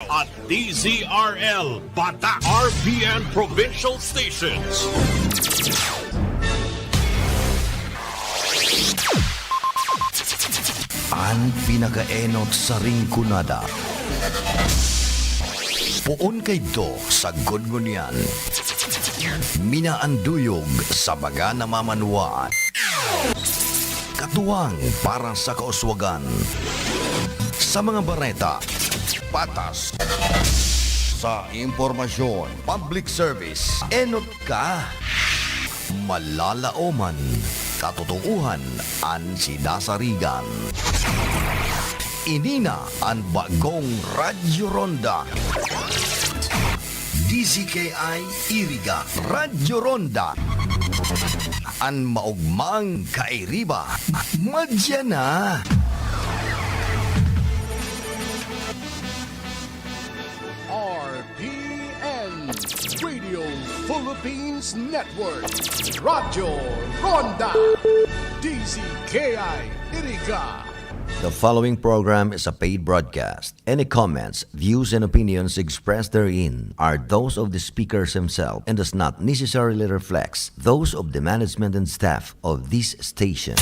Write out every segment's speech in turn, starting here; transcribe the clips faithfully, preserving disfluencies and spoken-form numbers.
at D Z R L Batak, R P N Provincial Stations. An pinakaenot sa Rinconada. Poon kaidto sagkod ngunyan. Minaanduyog sa mga namamanwaan. Katuwang para sa kauswagan. Sa mga bareta, patas. Sa impormasyon, public service, enot ka. Malalaoman, katotoohan an sinasarigan. Ini na an bagong Radyo Ronda. D Z K I Iriga, Radyo Ronda. An maogmang kairiba, madya na. R P N, Radio Philippines Network, Radyo Ronda, D Z K I Iriga. The following program is a paid broadcast. Any comments, views, and opinions expressed therein are those of the speakers himself and does not necessarily reflect those of the management and staff of this station.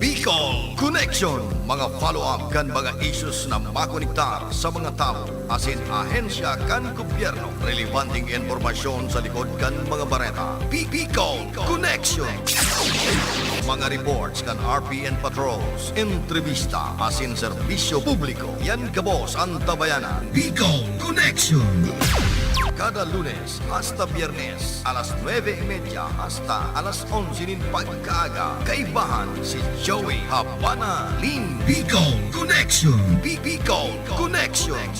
Bicol Connection, mga follow-up kan mga issues na makonektar sa mga tawo asin ahensya kan gobyerno. Relebanteng impormasyon sa likod kan mga bareta. Bi-, Bicol Connection. Mga reports kan R P N patrols, entrevista asin serbisyo publiko. Yan gabos an tabayanan. Bicol Connection. Kada Lunes hasta Biyernes, alas nuebe y media hasta alas onse nin pagkaaga, kaibahan si Joey Habana Lim. Bicol Connection. Bi-, Bicol Connection.